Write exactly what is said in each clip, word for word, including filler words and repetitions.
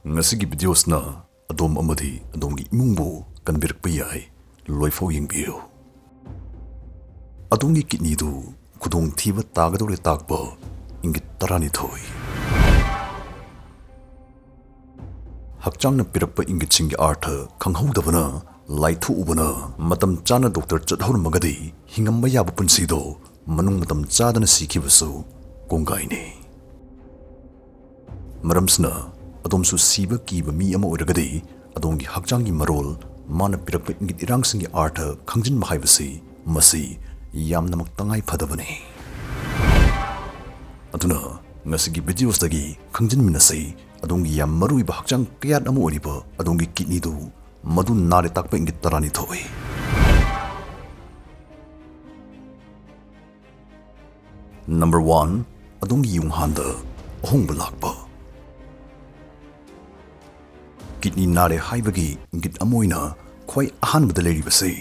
ꯉꯁꯤꯒꯤ ꯚꯤꯗꯤꯑꯣꯁꯤꯅ ꯑꯗꯣꯝ ꯑꯃꯗꯤ ꯑꯗꯣꯝꯒꯤ ꯏꯃꯨꯡꯕꯨ ꯀꯟꯕꯤꯔꯛꯄ ꯌꯥꯏ꯫ ꯂꯣꯏꯐꯥꯎ ꯌꯦꯡꯕꯤꯌꯨ꯫ ꯑꯗꯣꯝꯒꯤ ꯀꯤꯗꯅꯤꯗꯨ ꯈꯨꯗꯣꯡꯊꯤꯕ ꯇꯥꯒꯗꯧꯔꯦ ꯇꯥꯛꯄ ꯏꯪꯒꯤꯠ ꯇꯔꯥꯅꯤꯊꯣꯏ꯫ ꯍꯛꯆꯥꯡꯅ ꯄꯤꯔꯛꯄ ꯏꯪꯒꯤꯠꯁꯤꯡꯒꯤ ꯑꯥꯔꯊ ꯈꯪꯍꯧꯗꯕꯅ, ꯂꯥꯏꯊꯣꯛꯎꯕꯅ, ꯃꯇꯝ ꯆꯥꯅ ꯗꯣꯛꯇꯔ ꯆꯠꯍꯧꯔꯝꯃꯒꯗꯤ ꯍꯤꯡꯉꯝꯕ ꯌꯥꯕ ꯄꯨꯟꯁꯤꯗꯣ ꯃꯅꯨꯡ ꯃꯇꯝ ꯆꯥꯗꯅ ꯁꯤꯈꯤꯕꯁꯨ ꯀꯣꯡꯒꯥꯏꯅꯤ꯫ ꯃꯔꯝꯁꯤꯅ ꯑꯗꯣꯝꯁꯨ ꯁꯤꯕ ꯀꯤꯕ ꯃꯤ ꯑꯃ ꯑꯣꯏꯔꯒꯗꯤ ꯑꯗꯣꯝꯒꯤ ꯍꯛꯆꯥꯡꯒꯤ ꯃꯔꯣꯜ, ꯃꯥꯅ ꯄꯤꯔꯛꯄ ꯏꯪꯒꯤꯠ ꯏꯔꯥꯡꯁꯤꯡꯒꯤ ꯑꯥꯔꯊ ꯈꯪꯖꯤꯟꯕ ꯍꯥꯏꯕꯁꯤ ꯃꯁꯤ ꯌꯥꯝꯅꯃꯛ ꯇꯉꯥꯏ ꯐꯗꯕꯅꯤ꯫ ꯑꯗꯨꯅ ꯉꯁꯤꯒꯤ ꯚꯤꯗꯤꯑꯣꯁꯤꯗꯒꯤ ꯈꯪꯖꯤꯟꯃꯤꯟꯅꯁꯤ, ꯑꯗꯣꯝꯒꯤ ꯌꯥꯝ ꯃꯔꯨꯑꯣꯏꯕ ꯍꯛꯆꯥꯡ ꯀꯌꯥꯠ ꯑꯃ ꯑꯣꯏꯔꯤꯕ ꯑꯗꯣꯝꯒꯤ ꯀꯤꯗꯅꯤꯗꯨ ꯃꯗꯨ ꯅꯥꯔꯦ ꯇꯥꯛꯄ ꯏꯪꯒꯤꯠ ꯇꯔꯥꯅꯤꯊꯣꯏ꯫ ꯅꯝꯕꯔ ꯋꯥꯟ, ꯑꯗꯣꯝꯒꯤ ꯌꯨꯡꯍꯥꯟꯗ ꯑꯍꯣꯡꯕ ꯂꯥꯛꯄ꯫ ꯀꯤꯗꯅꯤ ꯅꯥꯔꯦ ꯍꯥꯏꯕꯒꯤ ꯏꯪꯒꯤꯠ ꯑꯃ ꯑꯣꯏꯅ ꯈ꯭ꯋꯥꯏ ꯑꯍꯥꯟꯕꯗ ꯂꯩꯔꯤꯕꯁꯤ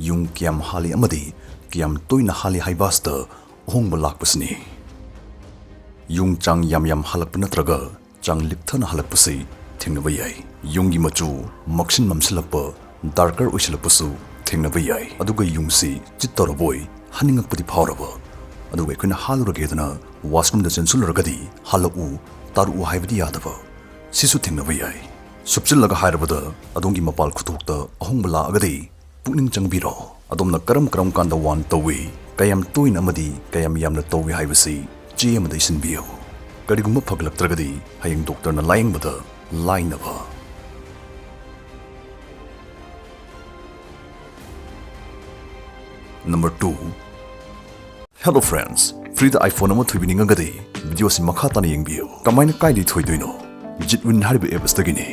ꯌꯨꯡ ꯀꯌꯥꯝ ꯍꯥꯜꯂꯤ ꯑꯃꯗꯤ ꯀꯌꯥꯝ ꯇꯣꯏꯅ ꯍꯥꯜꯂꯤ ꯍꯥꯏꯕ ꯑꯁꯤꯗ ꯑꯍꯣꯡꯕ ꯂꯥꯛꯄꯁꯤꯅꯤ꯫ ꯌꯨꯡ ꯆꯥꯡ ꯌꯥꯝ ꯌꯥꯝ ꯍꯥꯜꯂꯛꯄ ꯅꯠꯇ꯭ꯔꯒ ꯆꯥꯡ ꯂꯤꯛꯊꯅ ꯍꯥꯜꯂꯛꯄꯁꯤ ꯊꯦꯡꯅꯕ ꯌꯥꯏ꯫ ꯌꯨꯡꯒꯤ ꯃꯆꯨ ꯃꯛꯁꯤꯟ ꯃꯝꯁꯤꯜꯂꯛꯄ, ꯗꯥꯔꯀꯔ ꯑꯣꯏꯁꯤꯜꯂꯛꯄꯁꯨ ꯊꯦꯡꯅꯕ ꯌꯥꯏ꯫ ꯑꯗꯨꯒ ꯌꯨꯡꯁꯤ ꯆꯤꯠꯇꯧꯔꯕꯣꯏ ꯍꯥꯅꯤꯡꯉꯛꯄꯗꯤ ꯐꯥꯎꯔꯕ, ꯑꯗꯨꯒ ꯑꯩꯈꯣꯏꯅ ꯍꯥꯜꯂꯨꯔꯒꯦꯗꯅ ꯋꯥꯁꯔꯨꯝꯗ ꯆꯦꯟꯁꯤꯜꯂꯨꯔꯒꯗꯤ ꯍꯥꯜꯂꯛꯎ, ꯇꯥꯔꯛꯎ ꯍꯥꯏꯕꯗꯤ ꯌꯥꯗꯕ, ꯁꯤꯁꯨ ꯊꯦꯡꯅꯕ ꯌꯥꯏ꯫ ꯁꯨꯞꯆꯤꯜꯂꯒ ꯍꯥꯏꯔꯕꯗ, ꯑꯗꯣꯝꯒꯤ ꯃꯄꯥꯜ ꯈꯨꯊꯣꯛꯇ ꯑꯍꯣꯡꯕ ꯂꯥꯛꯑꯒꯗꯤ ꯄꯨꯛꯅꯤꯡ ꯆꯪꯕꯤꯔꯣ꯫ ꯑꯗꯣꯝꯅ ꯀꯔꯝ ꯀꯔꯝ ꯀꯥꯟꯗ ꯋꯥꯟ ꯇꯧꯏ, ꯀꯌꯥꯝ ꯇꯣꯏꯅ ꯑꯃꯗꯤ ꯀꯌꯥꯝ ꯌꯥꯝꯅ ꯇꯧꯏ ꯍꯥꯏꯕꯁꯤ ꯆꯦ ꯑꯃꯗ ꯏꯁꯤꯟꯕꯤꯌꯨ꯫ ꯀꯔꯤꯒꯨꯝꯕ ꯐꯒꯠꯂꯛꯇ꯭ꯔꯒꯗꯤ ꯍꯌꯦꯡ ꯗꯣꯛꯇꯔꯅ ꯂꯥꯌꯦꯡꯕꯗ ꯂꯥꯏꯅꯕ꯫ ꯅꯝꯕꯔ ꯇꯨ, Hello friends, ꯐ꯭ꯔꯤꯗ iPhone ꯑꯃ ꯊꯣꯏꯕꯤꯅꯤꯡꯉꯒꯗꯤ ꯚꯤꯗꯤꯑꯣꯁꯤ ꯃꯈꯥ ꯇꯥꯅ ꯌꯦꯡꯕꯤꯌꯨ꯫ ꯀꯃꯥꯏꯅ ꯀꯥꯏꯗꯩ ꯊꯣꯏꯗꯣꯏꯅꯣ? ꯖꯤꯠꯋꯤꯟ ꯍꯥꯏꯔꯤꯕ ꯑꯦꯞ ꯑꯁꯤꯗꯒꯤꯅꯤ꯫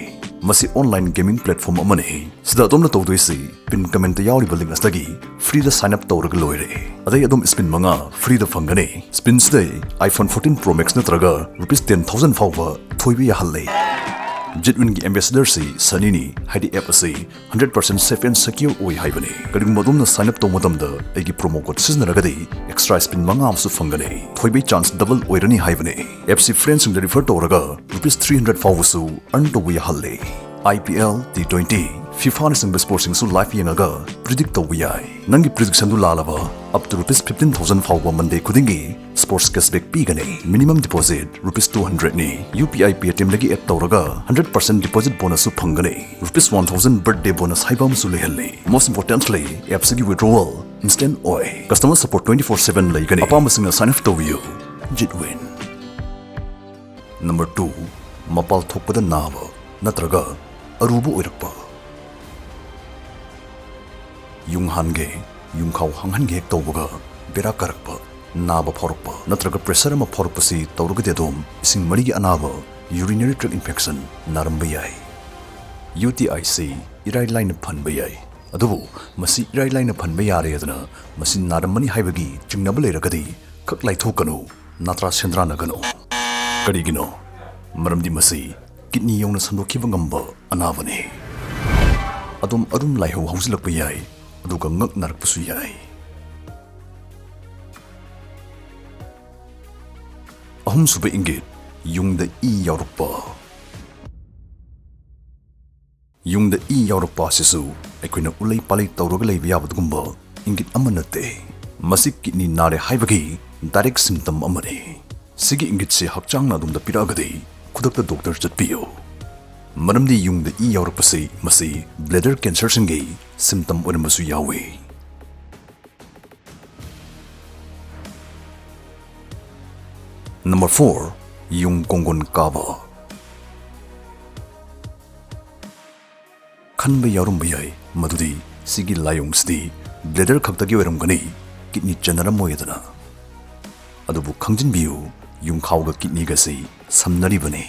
ꯃꯁꯤ ꯑꯣꯟꯂꯥꯏꯟ ꯒꯦꯃꯤꯡ ꯄ꯭ꯂꯦꯠꯐꯣꯝ ꯑꯃꯅꯤ꯫ ꯁꯤꯗ ꯑꯗꯣꯝꯅ ꯇꯧꯗꯣꯏꯁꯤ ꯄꯤꯟ ꯀꯃꯦꯟꯇ ꯌꯥꯎꯔꯤꯕ ꯂꯤꯡꯛ ꯑꯁꯤꯗꯒꯤ ꯐ꯭ꯔꯤꯗ ꯁꯥꯏꯟ ꯑꯞ ꯇꯧꯔꯒ ꯂꯣꯏꯔꯦ꯫ ꯑꯗꯩ ꯑꯗꯣꯝ ꯁ꯭ꯄꯤꯟ ꯃꯉꯥ ꯐ꯭ꯔꯤꯗ ꯐꯪꯒꯅꯤ꯫ ꯁ꯭ꯄꯤꯟꯁꯤꯗꯩ iPhone fourteen Pro Max ꯅꯠꯇ꯭ꯔꯒ ꯔꯨꯄꯤꯁ ten thousand ꯐꯥꯎꯕ ꯊꯣꯏꯕ ꯌꯥꯍꯜꯂꯦ꯫ ꯖꯤꯠꯋꯤꯟꯒꯤ ꯑꯦꯝꯕꯦꯁꯦꯗꯔꯁꯤ ꯁꯅꯤꯅꯤ, ꯍꯥꯏꯗꯤ ꯑꯦꯞ ꯑꯁꯤ hundred percent safe and secure ꯑꯣꯏ ꯍꯥꯏꯕꯅꯤ꯫ ꯀꯔꯤꯒꯨꯝꯕ ꯑꯗꯣꯝꯅ ꯁꯥꯏꯟ ꯑꯞ ꯇꯧꯕ ꯃꯇꯝꯗ ꯑꯩꯒꯤ ꯄ꯭ꯔꯣꯃꯣ ꯀꯣꯗ ꯁꯤꯖꯤꯟꯅꯔꯒꯗꯤ ꯑꯦꯛꯁꯇ꯭ꯔꯥ ꯁ꯭ꯄꯤꯟ ꯃꯉꯥ ꯑꯃꯁꯨ ꯐꯪꯒꯅꯤ꯫ ꯊꯣꯏꯕꯒꯤ ꯆꯥꯟꯁ ꯗꯕꯜ ꯑꯣꯏꯔꯅꯤ ꯍꯥꯏꯕꯅꯤ꯫ ꯑꯦꯞꯁꯤ ꯐ꯭ꯔꯦꯟꯁꯤꯡꯗ ꯔꯤꯐꯔ ꯇꯧꯔꯒ ꯔꯨꯄꯤꯁ three hundred ꯐꯥꯎꯕꯁꯨ ꯑꯔꯟ ꯇꯧꯕ ꯌꯥꯍꯜꯂꯤ꯫ IPL, T twenty, FIFAꯅꯆꯤꯡꯕ ꯁ꯭ꯄꯣꯔꯠꯁꯤꯡꯁꯨ ꯂꯥꯏꯚ ꯌꯦꯡꯉꯒ ꯄ꯭ꯔꯤꯗꯤꯛ ꯇꯧꯕ ꯌꯥꯏ꯫ ꯅꯪꯒꯤ ꯄ꯭ꯔꯤꯗꯤꯛꯁꯟꯗꯨ ꯂꯥꯜꯂꯕ, up to rupees fifteen thousand ꯐꯥꯎꯕ ꯃꯟꯗꯦ ꯈꯨꯗꯤꯡꯒꯤ ꯁ꯭ꯄꯣꯔꯠꯁ ꯀꯦꯁꯕꯦꯛ ꯄꯤꯒꯅꯤ꯫ Minimum deposit rupees two hundredꯅꯤ꯫ UPI Paytmꯗꯒꯤ ꯑꯦꯗ ꯇꯧꯔꯒ hundred percent deposit bonusꯁꯨ ꯐꯪꯒꯅꯤ꯫ Rupees one thousand birthday bonus ꯍꯥꯏꯕ ꯑꯃꯁꯨ ꯂꯩꯍꯜꯂꯤ꯫ Most importantly, ꯑꯦꯞꯁꯤꯒꯤ withdrawal instant ꯑꯣꯏ꯫ Customer support twenty four seven ꯂꯩꯒꯅꯤ꯫ ꯑꯄꯥꯝꯕꯁꯤꯡꯅ ꯁꯥꯏꯟ ꯑꯞ ꯇꯧꯕꯤꯌꯨ꯫ ꯖꯤꯠꯋꯤꯟ꯫ ꯅꯝꯕꯔ two, ꯃꯄꯥꯜ ꯊꯣꯛꯄꯗ ꯅꯥꯕ ꯅꯠꯇ꯭ꯔꯒ ꯑꯔꯨꯕ ꯑꯣꯏꯔꯛꯄ꯫ ꯌꯨꯡ ꯍꯥꯟꯒꯦ, ꯌꯨꯡꯈꯥꯎ ꯍꯥꯡꯍꯟꯒꯦ ꯍꯦꯛ ꯇꯧꯕꯒ ꯕꯦꯔꯥ ꯀꯥꯔꯛꯄ, ꯅꯥꯕ ꯐꯥꯎꯔꯛꯄ ꯅꯠꯇ꯭ꯔꯒ ꯄ꯭ꯔꯦꯁꯔ ꯑꯃ ꯐꯥꯎꯔꯛꯄꯁꯤ ꯇꯧꯔꯒꯗꯤ ꯑꯗꯣꯝ ꯏꯁꯤꯡ ꯃꯔꯤꯒꯤ ꯑꯅꯥꯕ, urinary tract infection, ꯅꯥꯔꯝꯕ ꯌꯥꯏ꯫ UTIꯁꯤ ꯏꯔꯥꯏ ꯂꯥꯏꯅ ꯐꯍꯟꯕ ꯌꯥꯏ, ꯑꯗꯨꯕꯨ ꯃꯁꯤ ꯏꯔꯥꯏ ꯂꯥꯏꯅ ꯐꯍꯟꯕ ꯌꯥꯔꯦ ꯑꯗꯨꯅ ꯃꯁꯤ ꯅꯥꯔꯝꯃꯅꯤ ꯍꯥꯏꯕꯒꯤ ꯆꯤꯡꯅꯕ ꯂꯩꯔꯒꯗꯤ ꯈꯛ ꯂꯥꯏꯊꯣꯛꯀꯅꯨ, ꯅꯥꯇ꯭ꯔꯥ ꯁꯦꯟꯗ꯭ꯔꯥꯟꯅꯒꯅꯨ꯫ ꯀꯔꯤꯒꯤꯅꯣ? ꯃꯔꯝꯗꯤ ꯃꯁꯤ ꯀꯤꯗꯅꯤ ꯌꯧꯅ ꯁꯟꯗꯣꯛꯈꯤꯕ ꯉꯝꯕ ꯑꯅꯥꯕꯅꯤ꯫ ꯑꯗꯣꯝ ꯑꯗꯨꯝ ꯂꯥꯏꯍꯧ ꯍꯧꯖꯤꯜꯂꯛꯄ ꯌꯥꯏ, ꯑꯗꯨꯒ ꯉꯛ ꯅꯥꯔꯛꯄꯁꯨ ꯌꯥꯏ꯫ ꯑꯍꯨꯝꯁꯨꯕ ꯏꯪꯒꯤꯠ, ꯌꯨꯡꯗ ꯏ ꯌꯥꯎꯔꯛꯄ꯫ ꯌꯨꯡꯗ ꯏ ꯌꯥꯎꯔꯛꯄ ꯑꯁꯤꯁꯨ ꯑꯩꯈꯣꯏꯅ ꯎꯂꯩ ꯄꯥꯂꯩ ꯇꯧꯔꯒ ꯂꯩꯕ ꯌꯥꯕ ꯑꯗꯨꯒꯨꯝꯕ ꯏꯪꯒꯤꯠ ꯑꯃ ꯅꯠꯇꯦ꯫ ꯃꯁꯤ ꯀꯤꯗꯅꯤ ꯅꯥꯔꯦ ꯍꯥꯏꯕꯒꯤ ꯗꯥꯏꯔꯦꯛ ꯁꯤꯝꯇꯝ ꯑꯃꯅꯤ꯫ ꯁꯤꯒꯤ ꯏꯪꯒꯤꯠꯁꯤ ꯍꯛꯆꯥꯡꯅ ꯑꯗꯣꯝꯗ ꯄꯤꯔꯛꯑꯒꯗꯤ ꯈꯨꯗꯛꯇ ꯗꯣꯛꯇꯔ ꯆꯠꯄꯤꯌꯨ꯫ ꯃꯔꯝꯗꯤ ꯌꯨꯡꯗ ꯏ ꯌꯥꯎꯔꯛꯄꯁꯤ ꯃꯁꯤ ꯕ꯭ꯂꯦꯗꯔ ꯀꯦꯟꯁꯔꯁꯤꯡꯒꯤ ꯁꯤꯝꯇꯝ ꯑꯣꯏꯔꯝꯕꯁꯨ ꯌꯥꯎꯏ꯫ ꯅꯝꯕꯔ four, ꯌꯨꯡ ꯀꯣꯡꯒꯣꯟ ꯀꯥꯕ꯫ ꯈꯟꯕ ꯌꯥꯎꯔꯝꯕ ꯌꯥꯏ ꯃꯗꯨꯗꯤ ꯁꯤꯒꯤ ꯂꯥꯏꯑꯣꯡꯁꯤꯗꯤ ꯕ꯭ꯂꯦꯗꯔ ꯈꯛꯇꯒꯤ ꯑꯣꯏꯔꯝꯒꯅꯤ, ꯀꯤꯗꯅꯤ ꯆꯟꯅꯔꯝꯃꯣꯏꯗꯅ꯫ ꯑꯗꯨꯕꯨ ꯈꯪꯖꯤꯟꯕꯤꯌꯨ, ꯌꯨꯡꯈꯥꯎꯒ ꯀꯤꯗꯅꯤꯒꯁꯤ ꯁꯝꯅꯔꯤꯕꯅꯤ꯫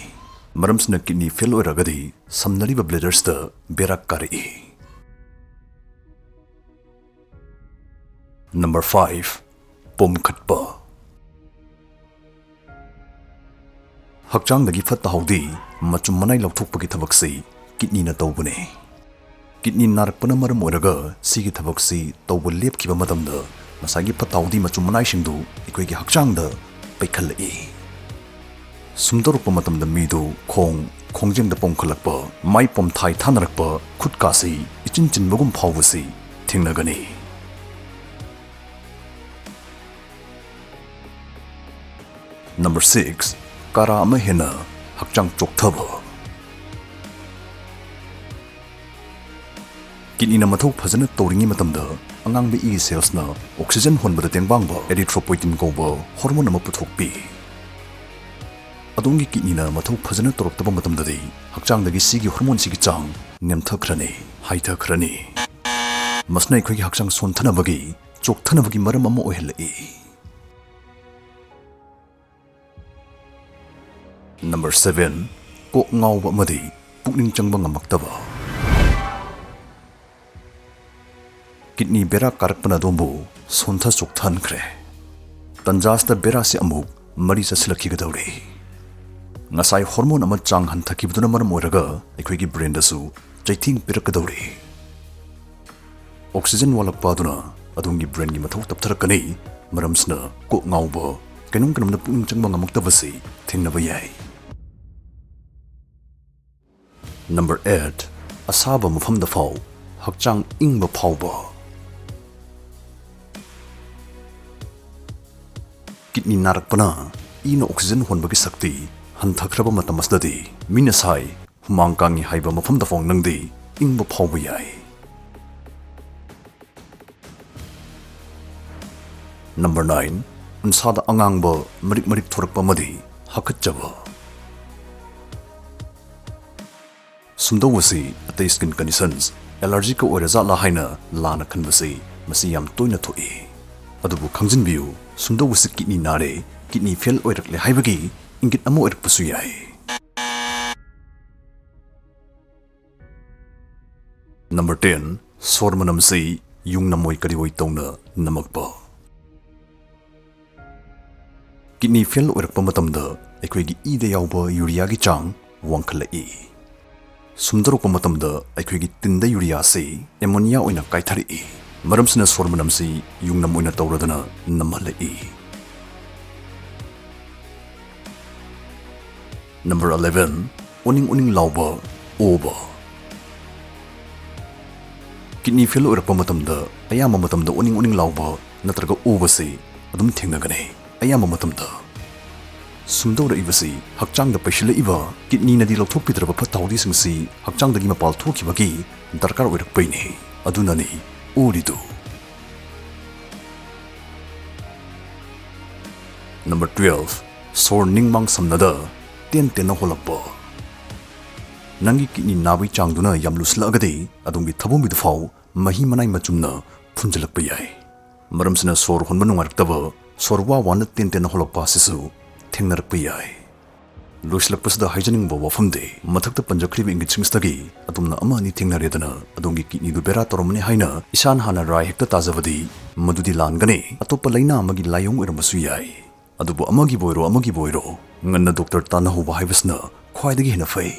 ꯃꯔꯝꯁꯤꯅ ꯀꯤꯗꯅꯤ ꯐꯦꯜ ꯑꯣꯏꯔꯒꯗꯤ ꯁꯝꯅꯔꯤꯕ ꯕ꯭ꯂꯦꯗꯔꯁꯤꯗ ꯕꯦꯔꯥ ꯀꯥꯔꯛꯏ꯫ Number five, ꯄꯣꯝꯈꯠꯄ꯫ ꯍꯛꯆꯥꯡꯗꯒꯤ ꯐꯠꯇ ꯍꯥꯎꯗꯤ ꯃꯆꯨꯝ ꯃꯅꯥꯏ ꯂꯧꯊꯣꯛꯄꯒꯤ ꯊꯕꯛꯁꯤ ꯀꯤꯠꯅꯤꯅ ꯇꯧꯕꯅꯤ꯫ ꯀꯤꯠꯅꯤ ꯅꯥꯔꯛꯄꯅ ꯃꯔꯝ ꯑꯣꯏꯔꯒ ꯁꯤꯒꯤ ꯊꯕꯛꯁꯤ ꯇꯧꯕ ꯂꯦꯞꯈꯤꯕ ꯃꯇꯝꯗ ꯉꯁꯥꯏꯒꯤ ꯐꯠꯇ ꯍꯥꯎꯗꯤ ꯃꯆꯨꯝ ꯃꯅꯥꯏꯁꯤꯡꯗꯨ ꯑꯩꯈꯣꯏꯒꯤ ꯍꯛꯆꯥꯡꯗ ꯄꯩꯈꯠꯂꯛꯏ꯫ ꯁꯨꯝꯗꯧꯔꯛꯄ ꯃꯇꯝꯗ ꯃꯤꯗꯨ ꯈꯣꯡ, ꯈꯣꯡꯖꯦꯡꯗ ꯄꯣꯝꯈꯠꯂꯛꯄ, ꯃꯥꯏ ꯄꯣꯝꯊꯥꯏ ꯊꯥꯅꯔꯛꯄ, ꯈꯨꯠꯀꯥꯁꯤ ꯏꯆꯤꯟ ꯆꯤꯟꯕꯒꯨꯝ ꯐꯥꯎꯕꯁꯤ ꯊꯦꯡꯅꯒꯅꯤ꯫ ꯅꯝꯕꯔ ꯁꯤꯛꯁ, ꯀꯥꯔꯥ ꯑꯃ ꯍꯦꯟꯅ ꯍꯛꯆꯥꯡ ꯆꯣꯛꯊꯕ꯫ ꯀꯤꯠꯅꯤꯅ ꯃꯊꯧ ꯐꯖꯅ ꯇꯧꯔꯤꯉꯩ ꯃꯇꯝꯗ ꯑꯉꯥꯡꯕ ꯏꯒꯤ ꯁꯦꯜꯁꯅ ꯑꯣꯛꯁꯤꯖꯦꯟ ꯍꯣꯟꯕꯗ ꯇꯦꯡꯕꯥꯡꯕ ꯑꯦꯔꯤꯊ꯭ꯔꯣꯄꯣꯏꯇꯤꯟ ꯀꯧꯕ ꯍꯣꯔꯃꯣꯟ ꯑꯃ ꯄꯨꯊꯣꯛꯄꯤ꯫ ꯑꯗꯣꯝꯒꯤ ꯀꯤꯠꯅꯤꯅ ꯃꯊꯧ ꯐꯖꯅ ꯇꯧꯔꯛꯇꯕ ꯃꯇꯝꯗꯗꯤ ꯍꯛꯆꯥꯡꯗꯒꯤ ꯁꯤꯒꯤ ꯍꯣꯔꯃꯣꯟꯁꯤꯒꯤ ꯆꯥꯡ ꯅꯦꯝꯊꯈ꯭ꯔꯅꯤ, ꯍꯥꯏꯊꯈ꯭ꯔꯅꯤ꯫ ꯃꯁꯤꯅ ꯑꯩꯈꯣꯏꯒꯤ ꯍꯛꯆꯥꯡ ꯁꯣꯟꯊꯅꯕꯒꯤ, ꯆꯣꯛꯊꯅꯕꯒꯤ ꯃꯔꯝ ꯑꯃ ꯑꯣꯏꯍꯜꯂꯛꯏ꯫ ꯅꯝꯕꯔ ꯁꯚꯦꯟ, ꯀꯣꯛ ꯉꯥꯎꯕ ꯑꯃꯗꯤ ꯄꯨꯛꯅꯤꯡ ꯆꯪꯕ ꯉꯝꯃꯛꯇꯕ꯫ ꯀꯤꯠꯅꯤ ꯕꯦꯔꯥ ꯀꯥꯔꯛꯄꯅ ꯑꯗꯣꯝꯕꯨ ꯁꯣꯟꯊ ꯆꯣꯛꯊꯍꯟꯈ꯭ꯔꯦ꯫ ꯇꯟꯖꯥꯁꯤꯗ ꯕꯦꯔꯥꯁꯤ ꯑꯃꯨꯛ ꯃꯔꯤ ꯆꯠꯁꯤꯜꯂꯛꯈꯤꯒꯗꯧꯔꯤ꯫ ꯉꯁꯥꯏ ꯍꯣꯔꯃꯣꯟ ꯑꯃ ꯆꯥꯡ ꯍꯟꯊꯈꯤꯕꯗꯨꯅ ꯃꯔꯝ ꯑꯣꯏꯔꯒ ꯑꯩꯈꯣꯏꯒꯤ ꯕ꯭ꯔꯦꯟꯗꯁꯨ ꯆꯩꯊꯦꯡ ꯄꯤꯔꯛꯀꯗꯧꯔꯤ꯫ ꯑꯣꯛꯁꯤꯖꯦꯟ ꯋꯥꯠꯂꯛꯄ ꯑꯗꯨꯅ ꯑꯗꯣꯝꯒꯤ ꯕ꯭ꯔꯦꯟꯒꯤ ꯃꯊꯧ ꯇꯞꯊꯔꯛꯀꯅꯤ꯫ ꯃꯔꯝꯁꯤꯅ ꯀꯣꯛ ꯉꯥꯎꯕ, ꯀꯩꯅꯣꯝ ꯀꯩꯅꯣꯝꯗ ꯄꯨꯛꯅꯤꯡ ꯆꯪꯕ ꯉꯝꯃꯛꯇꯕꯁꯤ ꯊꯦꯡꯅꯕ ꯌꯥꯏ꯫ ꯅꯝꯕꯔ ꯑꯦꯠ, ꯑꯁꯥꯕ ꯃꯐꯝꯗ ꯐꯥꯎ ꯍꯛꯆꯥꯡ ꯏꯪꯕ ꯐꯥꯎꯕ꯫ ꯀꯤꯠꯅꯤ ꯅꯥꯔꯛꯄꯅ ꯏꯅ ꯑꯣꯛꯁꯤꯖꯦꯟ ꯍꯣꯟꯕꯒꯤ ꯁꯛꯇꯤ ꯍꯟꯊꯈ꯭ꯔꯕ ꯃꯇꯝ ꯑꯁꯤꯗꯗꯤ ꯃꯤꯅ ꯁꯥꯏ, ꯍꯨꯃꯥꯡ ꯀꯥꯡꯉꯤ ꯍꯥꯏꯕ ꯃꯐꯝꯗ ꯐꯥꯎ ꯅꯪꯗꯤ ꯏꯪꯕ ꯐꯥꯎꯕ ꯌꯥꯏ꯫ ꯅꯝꯕꯔ ꯅꯥꯏꯟ, ꯎꯟꯁꯥꯗ ꯑꯉꯥꯡꯕ ꯃꯔꯤꯛ ꯃꯔꯤꯛ ꯊꯣꯔꯛꯄ ꯑꯃꯗꯤ ꯍꯥꯀꯠꯆꯕ꯫ ꯁꯨꯝꯗꯧꯕꯁꯤ ꯑꯇꯩ ꯁ꯭ꯀꯤꯟ ꯀꯟꯗꯤꯁꯟꯁ, ꯑꯦꯂꯔꯖꯤꯒ ꯑꯣꯏꯔꯖꯥꯠꯂꯥ ꯍꯥꯏꯅ ꯂꯥꯟꯅ ꯈꯟꯕꯁꯤ ꯃꯁꯤ ꯌꯥꯝ ꯇꯣꯏꯅ ꯊꯣꯛꯏ꯫ ꯑꯗꯨꯕꯨ ꯈꯪꯖꯤꯟꯕꯤꯌꯨ, ꯁꯨꯝꯗꯧꯕꯁꯤ ꯀꯤꯠꯅꯤ ꯅꯥꯔꯦ, ꯀꯤꯠꯅꯤ ꯐꯦꯜ ꯑꯣꯏꯔꯛꯂꯦ ꯍꯥꯏꯕꯒꯤ ꯏꯪꯒꯤꯠ ꯑꯃ ꯑꯣꯏꯔꯛꯄꯁꯨ ꯌꯥꯏ꯫ ꯅꯝꯕꯔ ꯇꯦꯟ, ꯁꯣꯔ ꯃꯅꯝꯁꯤ ꯌꯨꯡ ꯅꯝꯃꯣꯏ ꯀꯔꯤꯑꯣꯏ ꯇꯧꯅ ꯅꯝꯃꯛꯄ꯫ ꯀꯤꯗꯅꯤ ꯐꯦꯜ ꯑꯣꯏꯔꯛꯄ ꯃꯇꯝꯗ ꯑꯩꯈꯣꯏꯒꯤ ꯏꯗ ꯌꯥꯎꯕ ꯌꯨꯔꯤꯌꯥꯒꯤ ꯆꯥꯡ ꯋꯥꯡꯈꯠꯂꯛꯏ꯫ ꯁꯨꯝꯗꯧꯔꯛꯄ ꯃꯇꯝꯗ ꯑꯩꯈꯣꯏꯒꯤ ꯇꯤꯟꯗ ꯌꯨꯔꯤꯌꯥ ꯑꯁꯤ ꯑꯦꯃꯣꯅꯤꯌꯥ ꯑꯣꯏꯅ ꯀꯥꯏꯊꯔꯛꯏ꯫ ꯃꯔꯝꯁꯤꯅ ꯁꯣꯔ ꯃꯅꯝꯁꯤ ꯌꯨꯡꯅꯝ ꯑꯣꯏꯅ ꯇꯧꯔꯗꯅ ꯅꯝꯍꯜꯂꯛꯏ꯫ Number eleven, ꯑꯣꯅꯤꯡ ꯑꯣꯅꯤꯡ ꯂꯥꯎꯕ, ꯑꯣꯕ꯫ ꯀꯤꯗꯅꯤ ꯐꯦꯜ ꯑꯣꯏꯔꯛꯄ ꯃꯇꯝꯗ ꯑꯌꯥꯝꯕ ꯃꯇꯝꯗ ꯑꯣꯅꯤꯡ ꯑꯣꯅꯤꯡ ꯂꯥꯎꯕ ꯅꯠꯇ꯭ꯔꯒ ꯑꯣꯕꯁꯤ ꯑꯗꯨꯝ ꯊꯦꯡꯅꯒꯅꯤ꯫ ꯑꯌꯥꯝꯕ ꯃꯇꯝꯗ ꯁꯨꯝꯗꯧꯔꯛꯏꯕꯁꯤ ꯍꯛꯆꯥꯡꯗ ꯄꯩꯁꯤꯜꯂꯛꯏꯕ ꯀꯤꯗꯅꯤꯅꯗꯤ ꯂꯧꯊꯣꯛꯄꯤꯗ꯭ꯔꯕ ꯐꯠꯇ ꯍꯥꯎꯗꯤꯁꯤꯡꯁꯤ ꯍꯛꯆꯥꯡꯗꯒꯤ ꯃꯄꯥꯜ ꯊꯣꯛꯈꯤꯕꯒꯤ ꯗꯔꯀꯥꯔ ꯑꯣꯏꯔꯛꯄꯩꯅꯤ꯫ ꯑꯗꯨꯅꯅꯤ ꯑꯣꯔꯤꯗꯨ꯫ Number twelve, ꯁꯣꯔ ꯅꯤꯡꯃꯥꯡ ꯁꯝꯅꯗ ꯇꯦꯟ ꯇꯦꯟꯅ ꯍꯣꯜꯂꯛꯄ꯫ ꯅꯪꯒꯤ ꯀꯤꯗꯅꯤ ꯅꯥꯕꯒꯤ ꯆꯥꯡꯗꯨꯅ ꯌꯥꯝ ꯂꯨꯁꯤꯜꯂꯛꯑꯒꯗꯤ ꯑꯗꯣꯝꯒꯤ ꯊꯕꯣꯝꯕꯤꯗꯨ ꯐꯥꯎ ꯃꯍꯤ ꯃꯅꯥꯏ ꯃꯆꯨꯝꯅ ꯐꯨꯟꯖꯤꯜꯂꯛꯄ ꯌꯥꯏ꯫ ꯃꯔꯝꯁꯤꯅ ꯁꯣꯔ ꯍꯣꯟꯕ ꯅꯨꯡꯉꯥꯏꯔꯛꯇꯕ, ꯁꯣꯔ ꯋꯥ ꯋꯥꯅ ꯇꯦꯟ ꯇꯦꯟꯅ ꯍꯣꯜꯂꯛꯄ ꯑꯁꯤꯁꯨ ꯊꯦꯡꯅꯔꯛꯄ ꯌꯥꯏ꯫ ꯂꯣꯏꯁꯤꯜꯂꯛꯄꯁꯤꯗ ꯍꯥꯏꯖꯅꯤꯡꯕ ꯋꯥꯐꯝꯗꯤ, ꯃꯊꯛꯇ ꯄꯟꯖꯈ꯭ꯔꯤꯕ ꯏꯪꯒꯤꯠꯁꯤꯡꯁꯤꯗꯒꯤ ꯑꯗꯣꯝꯅ ꯑꯃ ꯑꯅꯤ ꯊꯦꯡꯅꯔꯦꯗꯅ, ꯑꯗꯣꯝꯒꯤ ꯀꯤꯗꯅꯤꯗꯨ ꯕꯦꯔꯥ ꯇꯧꯔꯝꯃꯅꯤ ꯍꯥꯏꯅ ꯏꯁꯥꯅ ꯍꯥꯟꯅ ꯔꯥꯏ ꯍꯦꯛꯇ ꯇꯥꯖꯕꯗꯤ ꯃꯗꯨꯗꯤ ꯂꯥꯟꯒꯅꯤ꯫ ꯑꯇꯣꯞꯄ ꯂꯥꯏꯅꯥ ꯑꯃꯒꯤ ꯂꯥꯏꯑꯣꯡ ꯑꯣꯏꯔꯝꯕꯁꯨ ꯌꯥꯏ꯫ ꯑꯗꯨꯕꯨ ꯑꯃꯒꯤꯕꯨ ꯑꯣꯏꯔꯣ, ꯑꯃꯒꯤꯕꯨ ꯑꯣꯏꯔꯣ, ꯉꯟꯅ ꯗꯣꯛꯇꯔ ꯇꯥꯟꯅꯍꯧꯕ ꯍꯥꯏꯕꯁꯤꯅ ꯈ꯭ꯋꯥꯏꯗꯒꯤ ꯍꯦꯟꯅ ꯐꯩ꯫